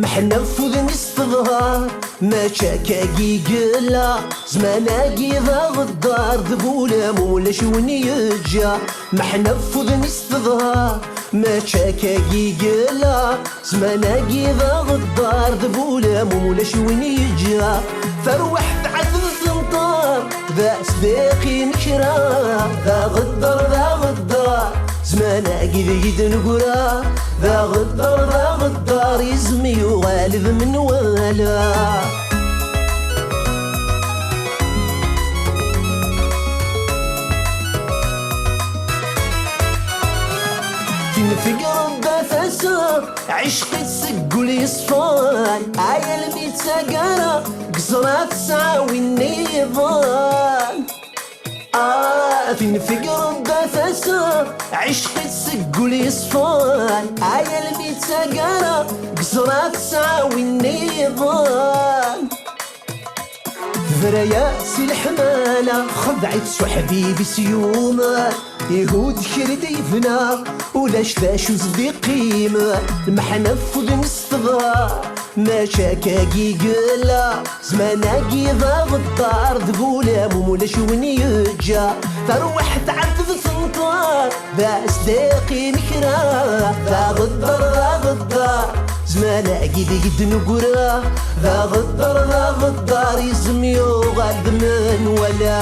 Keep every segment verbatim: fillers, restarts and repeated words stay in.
Meḥna ɣef udem-is teḍher, mačči akka i yella. Zman-agi d aɣeddar, d bu ulamu ulac win yeǧǧa. Meḥna ɣef udem-is teḍher, mačči akka i yella. Zman-agi d aɣeddar, d bu ulamu ulac win yeǧǧa. Tarwiḥt tɛetteb tenṭer, d asdiq i nekra. D aɣeddar, d aɣeddar, zman-agi deg d-neggra. D aɣeddar, d aɣeddar, izem yuɣal d menwala. Tin tegreḍ d tasa, ɛicq-itt seg wul yeṣfan. Ay almi d taggara, deg ẓra tesɛa win iḍan. Ah, tin tegreḍ d tasa, ɛicq-itt seg wul yeṣfan. Ay almi d taggara, deg ẓra tesɛa win iḍan. Tebra-yas i leḥmala, txedɛ-itt s uḥbib-is yuman. Ihud kra d yebna, ulac d acu s d-iqqimen. Lmeḥna ɣef udem-is teḍher, mačči akka i yella. Zman-agi d aɣeddar, d bu ulamu ulac win yeǧǧa. Tarwiḥt tɛetteb tenṭer, d asdiq i nekra. D aɣeddar, d aɣeddar, zman-agi deg d-neggra. D aɣeddar, d aɣeddar, izem yuɣal d menwala.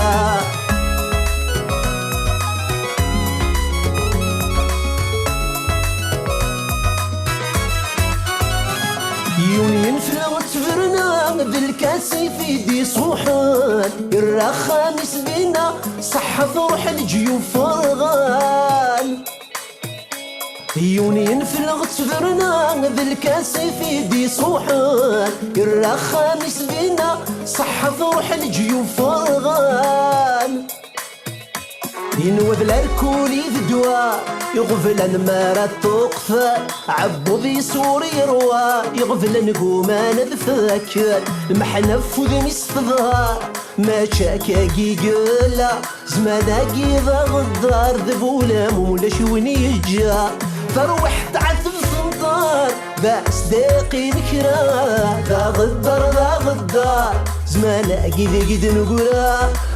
Yiwen yenfel ɣer tferna, d lkas i t-id-isruḥen. Irra axxam-is dinna, ṣaḥḥa truḥ leǧyub ferɣan. Yiwen yenfel ɣer tferna, d lkas i t-id-isruḥen. Irra axxam-is dinna, ṣaḥḥa truḥ leǧyub ferɣan. Yenwa d larkul i d ddwa, iɣeblan mi ara ṭṭuqten. Ɛebbuḍ yeswur irwa, iɣeblan guman ad fakken. Lmeḥna ɣef udem-is teḍher, mačči akka i yella. Zman-agi d aɣeddar, d bu ulamu ulac win yeǧǧa. Tarwiḥt tɛetteb tenṭer, d asdiq i nekra. D aɣeddar, d aɣeddar, zman-agi deg d-neggra.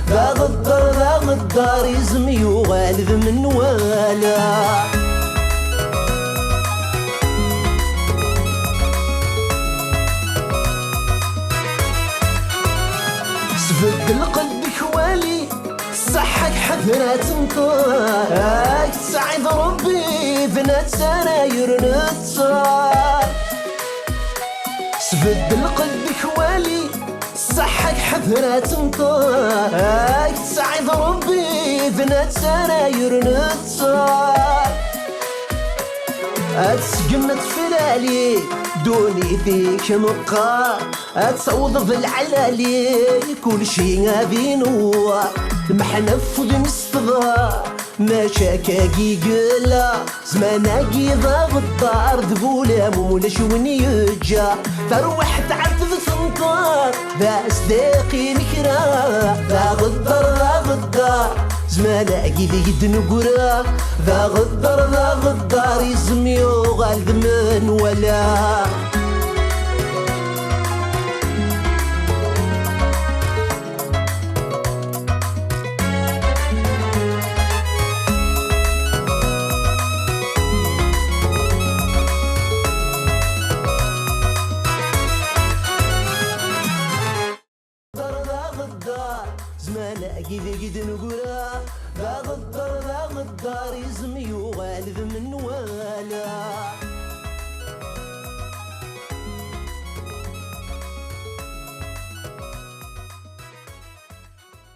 D aɣeddar, d aɣeddar, izem yuɣal d menwala. Sbedd lqedd-ik wali, ṣṣeḥḥa-k ḥader ad tenṭer. Ad k-tesɛiḍ Rebbi d netta ara yernettar. Sbedd lqedd-ik wali, ṣṣeḥḥa-k ḥader ad tenṭer. Ad k-tesɛiḍ Rebbi d netta ara yernettar. Ad tseggem tfilali, ddunit-ik meqqar. Ad tawḍeḍ lɛalali, kulci ad inewwar. Lmeḥna ɣef udem-is teḍher, mačči akka i yella. Zman-agi d aɣeddar, d bu ulamu ulac win yeǧǧa. Tarwiḥt tɛetteb tenṭer, d asdiq i nekra. D aɣeddar, d aɣeddar, zman-agi deg d-neggra. D aɣeddar, d aɣeddar, izem yuɣal d menwala. D aɣeddar, d aɣeddar, zman-agi deg d-neggra. D aɣeddar, d aɣeddar, izem yuɣal d menwala.